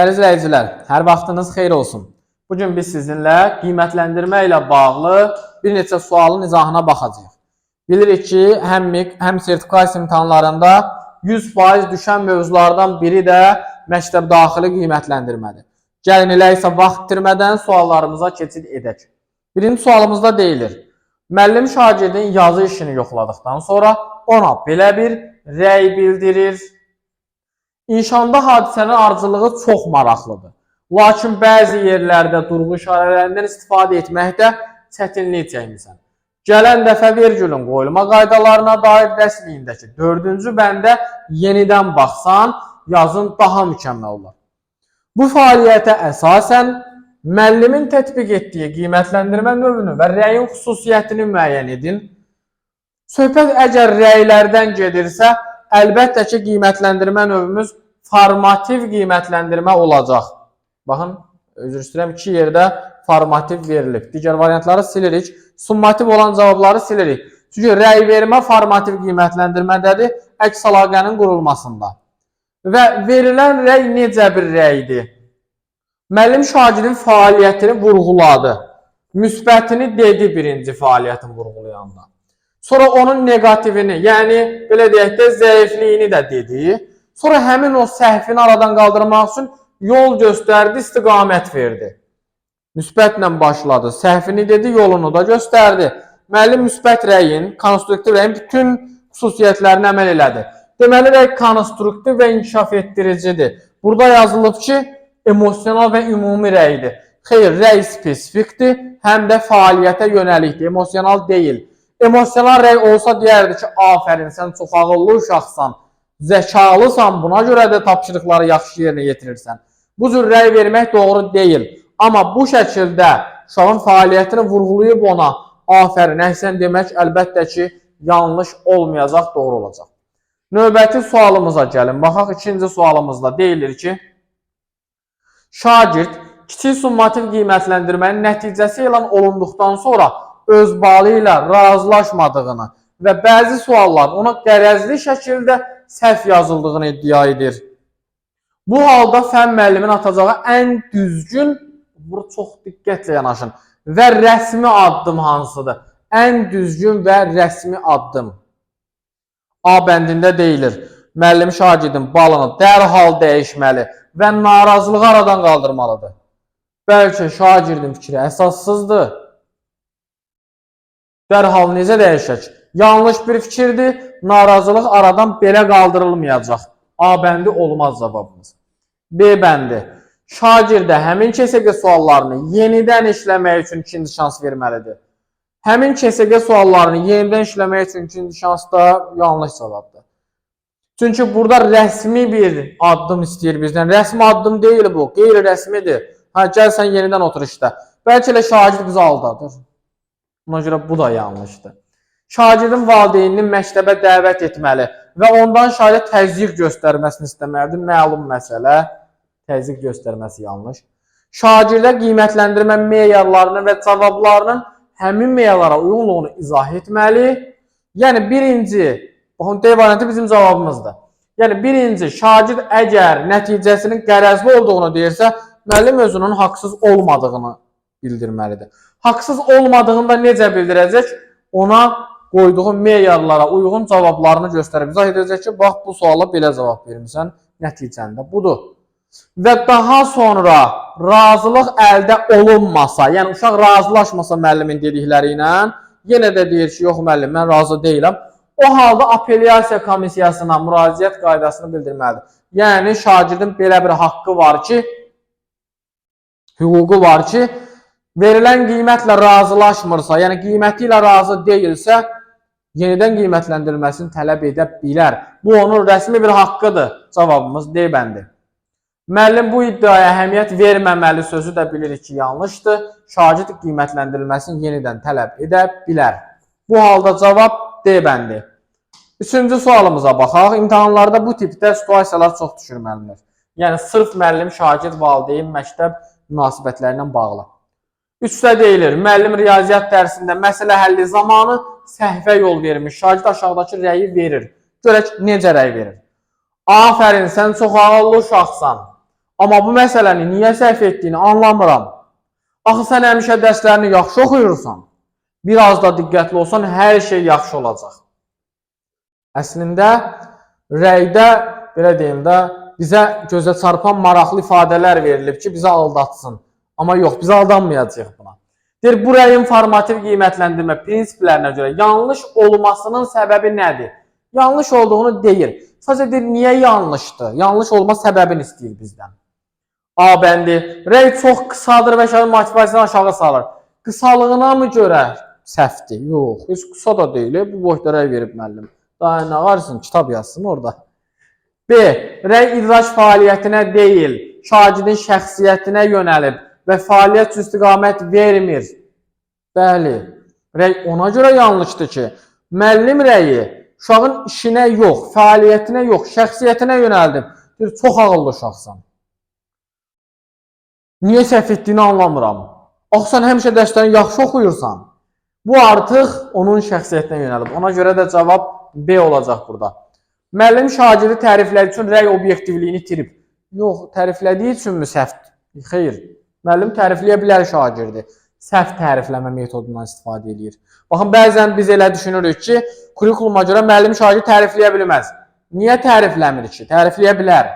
Dəyərli izləyicilər, hər vaxtınız xeyir olsun. Bu gün biz sizinlə qiymətləndirmə ilə bağlı bir neçə sualın izahına baxacağıq. Bilirik ki, həm MİQ, həm sertifikasiya imtahanlarında 100% düşən mövzulardan biri də məktəb daxili qiymətləndirmədir. Gəlin elə isə vaxt itirmədən suallarımıza keçid edək. Birinci sualımızda deyilir: Müəllim şagirdin yazı işini yoxladıqdan sonra ona belə bir rəy bildirir. İnşanda hadisənin ardıcıllığı çox maraqlıdır. Lakin bəzi yerlərdə durğu işarələrindən istifadə etməkdə çətinlik çəkmisən. Gələn dəfə vergülün qoyulma qaydalarına dair dərsliyindəki 4-cü bəndə yenidən baxsan, yazın daha mükəmməl olar. Bu fəaliyyətə əsasən müəllimin tətbiq etdiyi qiymətləndirmə növünü və rəyin xüsusiyyətini müəyyən edin. Söhbət əgər rəylərdən gedirsə, əlbəttə ki, qiymətləndirmə növümüz formativ qiymətləndirmə olacaq. Baxın, üzr istəyirəm, iki yerdə formativ verilib. Digər variantları silirik. Summativ olan cavabları silirik. Çünki rəy vermə formativ qiymətləndirmədədir, əks əlaqənin qurulmasında. Və verilən rəy necə bir rəydir? Müəllim şagirdin fəaliyyətini vurğuladı. Müsbətini dedi birinci fəaliyyətin vurğulayanda. Sonra onun neqativini, yəni belə deyək də zəifliyini də dedi. Sonra həmin o səhvini aradan qaldırmaq üçün yol göstərdi, istiqamət verdi. Müsbətlə başladı. Səhvini dedi, yolunu da göstərdi. Müəllim müsbət rəyin, konstruktiv rəyin bütün xüsusiyyətlərinə əməl elədi. Deməli, rəy konstruktiv və inkişaf etdiricidir. Burada yazılıb ki, emosional və ümumi rəydir. Xeyr, rəy spesifikdir, həm də fəaliyyətə yönəlikdir, emosional deyil. Emosional rəy olsa deyərdi ki, afərin, sən çox ağıllı uşaqsan, zəkalısan, buna görə də tapşırıqları yaxşı yerinə yetirirsən. Bu cür rəy vermək doğru deyil. Amma bu şəkildə uşağın fəaliyyətini vurğulayıb ona afərin, əhsən demək əlbəttə ki, yanlış olmayacaq, doğru olacaq. Növbəti sualımıza gəlin. Baxaq, ikinci sualımızda deyilir ki, şagird kiçik summativ qiymətləndirmənin nəticəsi elan olunduqdan sonra öz balı ilə razılaşmadığını və bəzi sualların ona qərəzli şəkildə səhv yazıldığını iddia edir. Bu halda fənn müəllimin atacağı ən düzgün, bura çox diqqətlə yanaşın, və rəsmi addım hansıdır? Ən düzgün və rəsmi addım. A bəndində deyilir, müəllim şagirdin balını dərhal dəyişməli və narazılığı aradan qaldırmalıdır. Bəlkə şagirdin fikri əsassızdır. Dərhal necə dəyişək? Yanlış bir fikirdir, narazılıq aradan belə qaldırılmayacaq. A bəndi olmaz cavabımız. B bəndi. Şagirdə həmin KSQ suallarını yenidən işləmək üçün ikinci şans verməlidir. Həmin KSQ suallarını yenidən işləmək üçün ikinci şans da yanlış cavabdır. Çünki burada rəsmi bir addım istəyir bizdən. Rəsmi addım deyil bu, qeyri-rəsmidir. Hə, gəl sən yenidən otur işlə. Bəlkə elə şagird bizi aldadır. Buna görə bu da yanlışdır. Şagirdin valideynini məktəbə dəvət etməli və ondan şagirdə təzyiq göstərməsini istəməlidir. Məlum məsələ, təzyiq göstərməsi yanlış. Şagirdə qiymətləndirmə meyarlarını və cavablarının həmin meyarlara uyğunluğunu izah etməli. Yəni birinci, baxın D variantı bizim cavabımızdır. Yəni birinci, şagird əgər nəticəsinin qərəzli olduğunu deyirsə, müəllim özünün haqsız olmadığını bildirməlidir. Haqsız olmadığını da necə bildirəcək? Ona qoyduğu meyarlara uyğun cavablarını göstərib izah edəcək ki, bax bu suala belə cavab vermisən, nəticən də budur. Və daha sonra razılıq əldə olunmasa, yəni uşaq razılaşmasa müəllimin dedikləri ilə, yenə də deyir ki, yox müəllim, mən razı deyiləm. O halda apellyasiya komissiyasına müraciət qaydasını bildirməlidir. Yəni şagirdin belə bir haqqı var ki, hüququ var ki, verilən qiymətlə razılaşmırsa, yəni qiyməti ilə razı deyilsə, yenidən qiymətləndirilməsini tələb edə bilər. Bu onun rəsmi bir haqqıdır. Cavabımız D bəndi. Müəllim bu iddiaya əhəmiyyət verməməli sözü də bilirik ki, yanlışdır. Şagird qiymətləndirilməsini yenidən tələb edə bilər. Bu halda cavab D bəndi. Üçüncü sualımıza baxaq. İmtahanlarda bu tipdə situasiyalar çox düşür müəllimlər. Yəni sırf müəllim, şagird, valideyn, məktəb münasibətləri ilə bağlı. Üçdə deyilir, müəllim riyaziyyat dərsində məsələ həlli zamanı səhvə yol vermiş. Şagird aşağıdakı rəyi verir. Görək necə rəy verir. Afərin, sən çox ağıllı uşaqsan. Amma bu məsələni niyə səhv etdiyini anlamıram. Axı sən həmişə dərslərini yaxşı oxuyursan. Biraz da diqqətli olsan, hər şey yaxşı olacaq. Əslində, rəydə, belə deyim də, bizə gözə çarpan maraqlı ifadələr verilib ki, bizi aldatsın. Amma yox, biz aldanmayacağıq buna. Deyir, bu rəyin formativ qiymətləndirmə prinsiplərinə görə yanlış olmasının səbəbi nədir? Yanlış olduğunu deyir. Sadəcə deyir, niyə yanlışdır? Yanlış olma səbəbini istəyir bizdən. A bəndi, rəy çox qısadır və şagirdin motivasiyasını aşağı salır. Qısalığına mı görə səhvdir? Yox, heç qısa da deyil. Bu boyda rəy verib müəllim. Daha nə varsın, kitab yazsın orada. B. Rəy idrak fəaliyyətinə deyil, şagirdin şəxsiyyətinə yönəlib və fəaliyyət üçün istiqamət vermir. Bəli, rəy ona görə yanlışdır ki, müəllim rəyi uşağın işinə yox, fəaliyyətinə yox, şəxsiyyətinə yönəldib. Deyir, çox ağıllı uşaqsan. Niyə səhv etdiyini anlamıram. Axı sən həmişə dərslərini yaxşı oxuyursan. Bu artıq onun şəxsiyyətinə yönəlib. Ona görə də cavab B olacaq burada. Müəllim şagirdi təriflədiyi üçün rəy obyektivliyini itirib. Yox, təriflədiyi üçünmü səhvdir? Xeyr. Müəllim tərifləyə bilər şagirdi. Səhv tərifləmə metodundan istifadə eləyir. Baxın, bəzən biz elə düşünürük ki, kurikuluma görə müəllim şagirdi tərifləyə bilməz. Niyə tərifləmir ki? Tərifləyə bilər.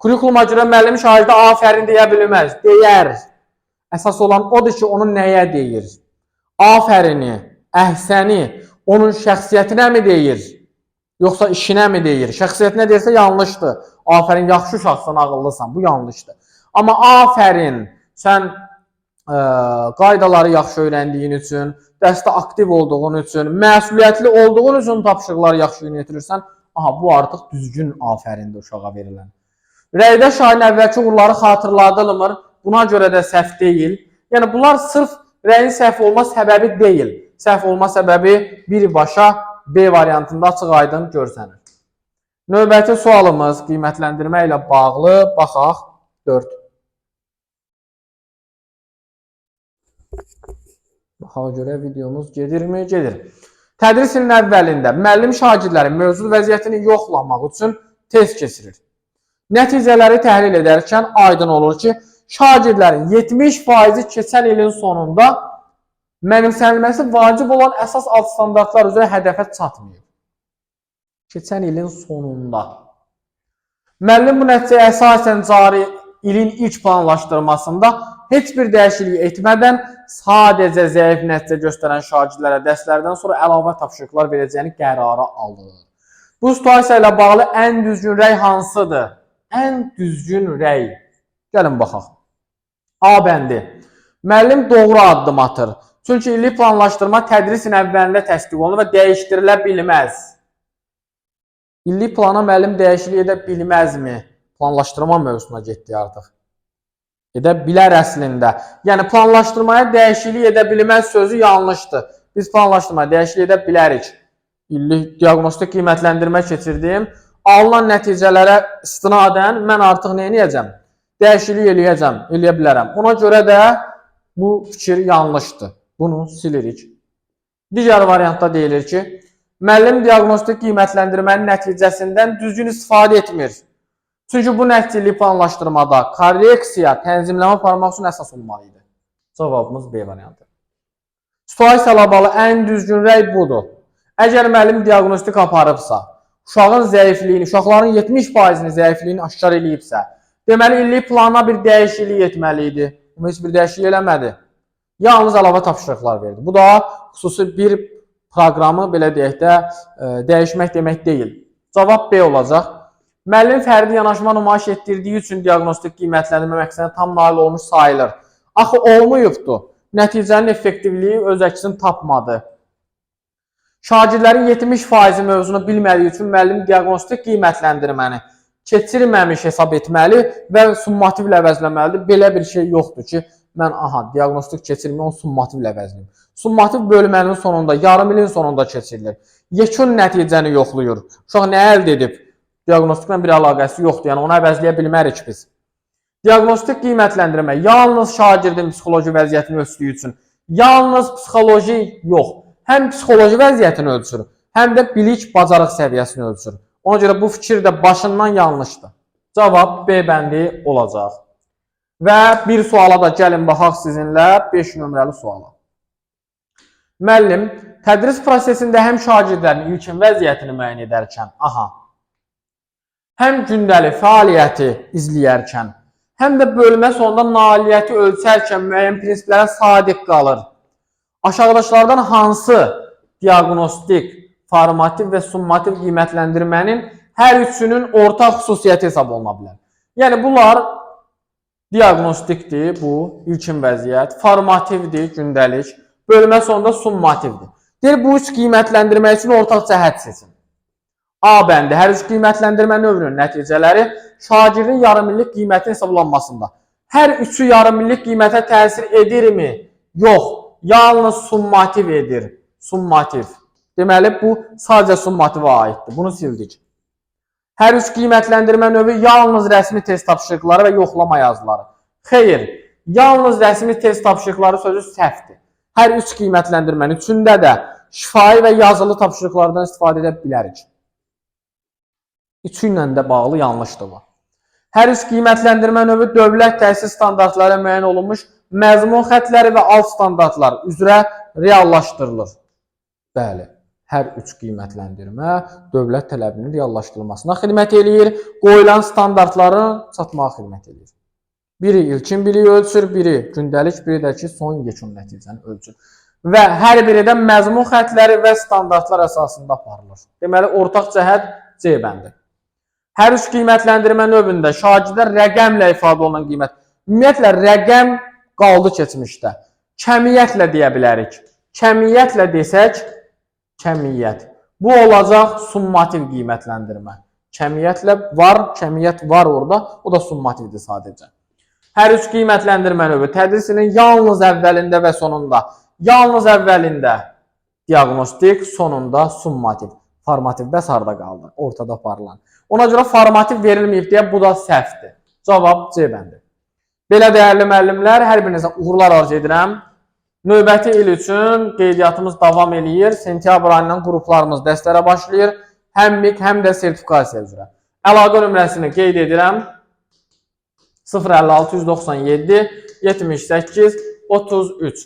Kurikuluma görə müəllim şagirdə afərin deyə bilməz. Deyər. Əsas olan odur ki, onu nəyə deyir? Afərini, əhsəni onun şəxsiyyətinə mi deyir? Yoxsa işinə mi deyir? Şəxsiyyətinə deyirsə yanlışdır. Afərin, yaxşı uşaqsan, ağıllısan. Bu yanlışdır. Amma afərin, sən qaydaları yaxşı öyrəndiyin üçün, dərsdə aktiv olduğun üçün, məsuliyyətli olduğun üçün tapşırıqları yaxşı yerinə yetirirsən, aha, bu artıq düzgün afərindir uşağa verilən. Rəydə şairin əvvəlki uğurları xatırladılmır. Buna görə də səhv deyil. Yəni bunlar sırf rəyin səhv olma səbəbi deyil. Səhv olma səbəbi birbaşa B variantında açıq-aydın görsənir. Növbəti sualımız qiymətləndirmə ilə bağlı. Baxaq. 4. Baxaq görə videomuz gedirmi? Gedir. Tədris ilinin əvvəlində müəllim şagirdlərin mövcud vəziyyətini yoxlamaq üçün test keçirir. Nəticələri təhlil edərkən aydın olur ki, şagirdlərin 70%-i keçən ilin sonunda mənimsənilməsi vacib olan əsas alt standartlar üzrə hədəfə çatmayıb. Keçən ilin sonunda. Müəllim bu nəticəyə əsasən cari ilin ilk planlaşdırmasında heç bir dəyişiklik etmədən sadəcə zəif nəticə göstərən şagirdlərə dərslərdən sonra əlavə tapşırıqlar verəcəyini qərara alır. Bu situasiya ilə bağlı ən düzgün rəy hansıdır? Ən düzgün rəy. Gəlin baxaq. A bəndi. Müəllim doğru addım atır. Çünki illik planlaşdırma tədrisin əvvəlində təsdiq olunur və dəyişdirilə bilməz. İllik plana müəllim dəyişiklik edə bilməzmi? Planlaşdırma mövzusuna getdik artıq. Edə bilər əslində. Yəni planlaşdırmaya dəyişiklik edə bilməz sözü yanlışdır. Biz planlaşdırmaya dəyişiklik edə bilərik. İllik diaqnostik qiymətləndirmə keçirdim. Alınan nəticələrə istinadən mən artıq nə edəcəm? Dəyişiklik eləyəcəm, eləyə bilərəm. Ona görə də bu fikir yanlışdır. Bunu silirik. Digər variantda deyilir ki, müəllim diaqnostik qiymətləndirmənin nəticəsindən düzgün istifadə etmir. Çünki bu nəticəli planlaşdırmada korreksiya, tənzimləmə aparmaq üçün əsas olmalı idi. Cavabımız B variantı. Situasiya ilə bağlı ən düzgün rəy budur. Əgər müəllim diaqnostik aparıbsa, uşağın zəifliyini, uşaqların 70%-ni zəifliyini aşkar eləyibsə, deməli illik plana bir dəyişiklik etməli idi. Amma heç bir dəyişiklik eləmədi. Yalnız əlavə tapşırıqlar verdi. Bu da xüsusi bir proqramı belə deyək də dəyişmək demək deyil. Cavab B olacaq. Müəllim fərdi yanaşma nümayiş etdirdiyi üçün diaqnostik qiymətləndirmə məqsədinə tam nail olmuş sayılır. Axı olmayıbdır. Nəticənin effektivliyi öz əksini tapmadı. Şagirdlərin 70% mövzunu bilmədiyi üçün müəllim diaqnostik qiymətləndirməni keçirməmiş hesab etməli və summativlə əvəzləməlidir. Belə bir şey yoxdur ki, mən aha diaqnostik keçirməyim, onu summativlə əvəzləyim. Summativ bölmənin sonunda, yarım ilin sonunda keçirilir. Yekun nəticəni yoxlayır. Uşaq nə əldə edib? Diaqnostiklə bir əlaqəsi yoxdur. Yəni onu əvəzləyə bilmərik biz. Diaqnostik qiymətləndirmə yalnız şagirdin psixoloji vəziyyətini ölçdüyü üçün, yalnız psixoloji yox, həm psixoloji vəziyyətini ölçür, həm də bilik, bacarıq səviyyəsini ölçür. Ona görə bu fikir də başından yanlışdır. Cavab B bəndi olacaq. Və bir suala da gəlin baxaq sizinlə, 5 nömrəli suala. Müəllim, tədris prosesində həm şagirdlərin ilkin vəziyyətini müəyyən edərkən, həm gündəlik fəaliyyəti izləyərkən, həm də bölmə sonunda nailiyyəti ölçərkən müəyyən prinsiplərə sadiq qalır. Aşağıdakılardan hansı diaqnostik, formativ və summativ qiymətləndirmənin hər üçünün ortaq xüsusiyyəti hesab oluna bilər? Yəni, bunlar diaqnostikdir, bu ilkin vəziyyət, formativdir, gündəlik, bölmə sonunda summativdir. Deyir, bu üç qiymətləndirmə üçün ortaq cəhət seçin. A bəndi, hər üç qiymətləndirmə növünün nəticələri şagirdin yarımillik qiymətinin hesablanmasında. Hər üçü yarımillik qiymətə təsir edirmi? Yox, yalnız summativ edir. Summativ. Deməli, bu sadəcə summativə aiddir. Bunu sildik. Hər üç qiymətləndirmə növü yalnız rəsmi test tapşırıqları və yoxlama yazıları. Xeyr, yalnız rəsmi test tapşırıqları sözü səhvdir. Hər üç qiymətləndirmənin üçündə də şifahi və yazılı tapşırıqlardan istifadə edə bilərik. Üçü ilə də bağlı yanlışdır bu. Hər üç qiymətləndirmə növü dövlət təhsil standartları müəyyən olunmuş məzmun xətləri və alt standartlar üzrə reallaşdırılır. Bəli, hər üç qiymətləndirmə dövlət tələbinin reallaşdırılmasına xidmət eləyir, qoyulan standartların çatmağa xidmət eləyir. Biri ilkin biliyi ölçür, biri gündəlik, biri də ki, son yekun nəticəni ölçür. Və hər biri də məzmun xətləri və standartlar əsasında aparılır. Deməli, ortaq cəhət C bəndi. Hər üç qiymətləndirmə növündə şagirdlər rəqəmlə ifadə olunan qiymət. Ümumiyyətlə, rəqəm qaldı keçmişdə. Kəmiyyətlə deyə bilərik. Kəmiyyətlə desək, kəmiyyət. Bu olacaq summativ qiymətləndirmə. Kəmiyyətlə var, kəmiyyət var orada, o da summativdir sadəcə. Hər üç qiymətləndirmə növü tədris ilinin yalnız əvvəlində və sonunda. Yalnız əvvəlində diaqnostik, sonunda summativ. Formativ bəs harda qaldı? Ortada aparılan. Ona görə formativ verilməyib deyə bu da səhvdir. Cavab C bəndi. Belə dəyərli müəllimlər, hər birinizə uğurlar arzu edirəm. Növbəti il üçün qeydiyyatımız davam eləyir. Sentyabr ayından qruplarımız dərslərə başlayır. Həm MİQ, həm də sertifikasiya üzrə. Əlaqə nömrəsini qeyd edirəm. 056 197 78 33.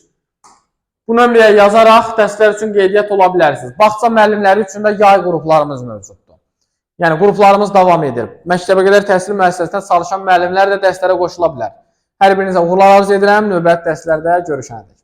Bu nömrəyə yazaraq dərslər üçün qeydiyyat ola bilərsiniz. Bağça müəllimləri üçün də yay qruplarımız mövcuddur. Yəni qruplarımız davam edir. Məktəbə qədər təhsil müəssisəsində çalışan müəllimlər də dərslərə qoşula bilər. Hər birinizə uğurlar arzu edirəm. Növbəti dərslərdə görüşənədək.